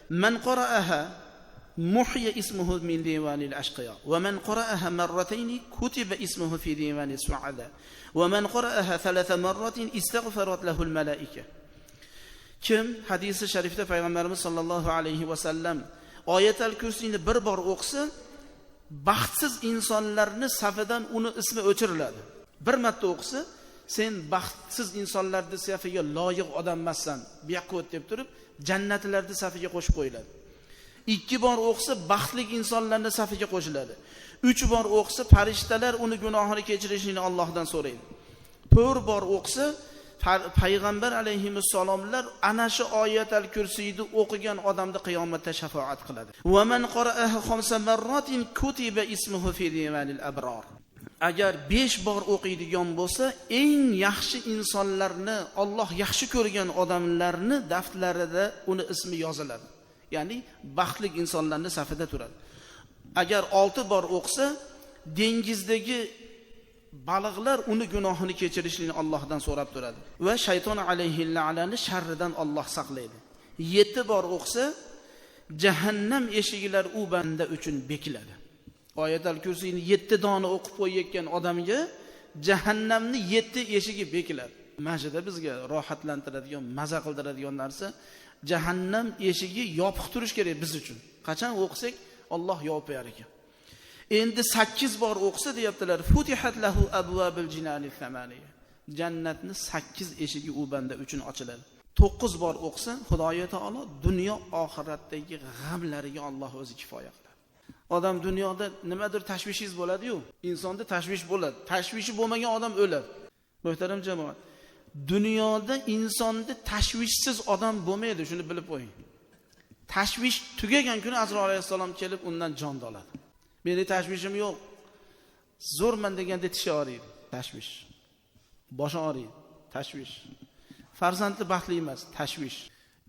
Man qara'aha muhya ismuhu min divanil ashqiya va man qara'aha marratayn kutiba ismuhu fi divanis su'ada va man qara'aha thalatha marratin istaghfarat lahu al malaika. Kim hadisi sharifda payg'ambarimiz sollallohu alayhi va sallam Oyatal Kursini bir bor o'qisa, baxtsiz insonlarni safidan uni ismi o'chiriladi. Bir marta o'qisa, sen baxtsiz insonlarning safiga loyiq odam emassan, bu yoqqa o't deb turib, jannatlarning safiga qo'shib qo'yiladi. 2 bor o'qisa, baxtli insonlarning safiga qo'shiladi. 3 bor o'qisa, farishtalar uni gunohini kechirishini Allohdan so'raydi. 4 bor o'qisa, payg'ambar alayhissalomlar ana shu Oyatal Kursiyni o'qigan odamni qiyomatda shafoat qiladi. Va man qara'aha khamsa marratin kutiba ismuhu fi divanil abror. Agar 5 bor o'qiydigan bo'lsa, eng yaxshi insonlarni, Alloh yaxshi ko'rgan odamlarni daftarlarida uni ismi yoziladi. Ya'ni baxtli insonlarning safida turadi. Agar 6 bor o'qisa, dengizdagi baliqlar uni gunohini kechirishini Allohdan so'rab turadi va shayton alayhilla'lani sharridan Alloh saqlaydi. 7 bor o'qisa, jahannam eshiklari u banda uchun bekiladi. Oyatal Kursini 7 dona o'qib qo'yayotgan odamga jahannamni 7 eshigi bekiladi. Mana shunda bizga rohatlantiradigan, maza qildiradigan narsa, jahannam eshigi yopiq turish kerak biz uchun. Qachon o'qisak, Alloh yopib qo'yar ekan. Endi 8 bor o'qisa deyaptilar, futihat lahu abwabil jinani thamaniya. Jannatni 8 eshigi u banda uchun ochiladi. 9 bor o'qisa, Xudoyo taolo dunyo oxiratdagi g'amlariga Alloh o'zi kifoya qiladi. Odam dunyoda nimadir tashvishingiz bo'ladi-yu, insonda tashvish bo'ladi. Tashvishi bo'lmagan odam o'ladi. Muhtaram jamoat, dunyoda insonda tashvishsiz odam bo'lmaydi, shuni bilib qo'ying. Tashvish tugagan kuni Azroil alayhissalom kelib undan jon oladi. Meni tashvishim yo'q, zo'rman deganda tishi og'riydi, tashvish. Boshi og'riydi, tashvish. Farzandi baxtli emas, tashvish.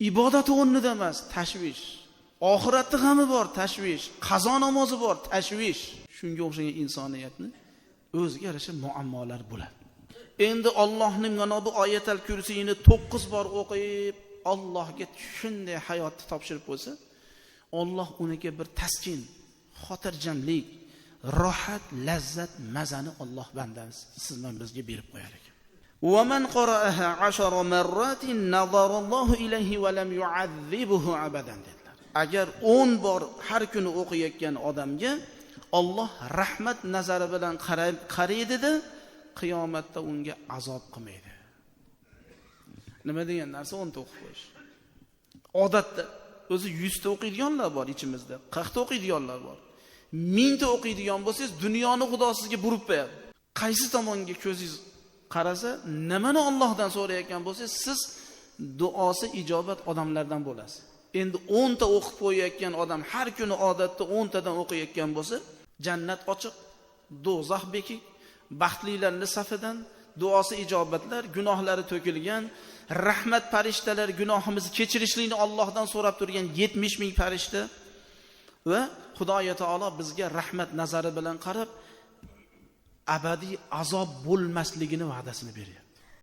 Ibodati o'rnida emas, tashvish. Oxiratda g'ami bor, tashvish. Qazo namozi bor, tashvish. Shunga o'xshagan insoniyatni o'ziga yarasha muammolar bo'ladi. Endi Allohning mana bu Oyatal Kursini 9 bor o'qib, Allohga shunday hayotni topshirib qo'ysa, Alloh uniga bir taskin, xotirjamlik, rohat, lazzat, mazani Alloh bandamiz siz bilan bizga berib qo'yar ekan. Va man qara'aha 10 marratin nazarallohu ilayhi va lam yu'azzibhu abadan dedilar. Agar 10 bor har kuni o'qiyotgan odamga Alloh rahmat nazari bilan qaraydi-da, qiyomatda unga azob qilmaydi. Nima degan narsa 10 ta o'qib qo'yish? Odatda o'zi 100 ta o'qiydiganlar bor ichimizda, 40 ta o'qiydiganlar bor. 1000 ta o'qiydigan bo'lsangiz, dunyoni Xudo sizga burib qo'yadi. Qaysi tomonga ko'zingiz qarasa, nimani Allohdan so'rayotgan bo'lsangiz, siz duosi ijobat odamlardan bo'lasiz. Endi 10 ta o'qib qo'yayotgan odam har kuni odatda 10 tadan o'qiyotgan bo'lsa, jannat ochiq, do'zax bekik, baxtlilarning safidan, duosi ijobatlar, gunohlari to'kilgan, rahmat farishtalari gunohimizni kechirishlikni Allohdan so'rab turgan 70 ming farishta va Xudoyo taolo bizga rahmat nazari bilan qarab abadiy azob bo'lmasligini va'dasini beryapti.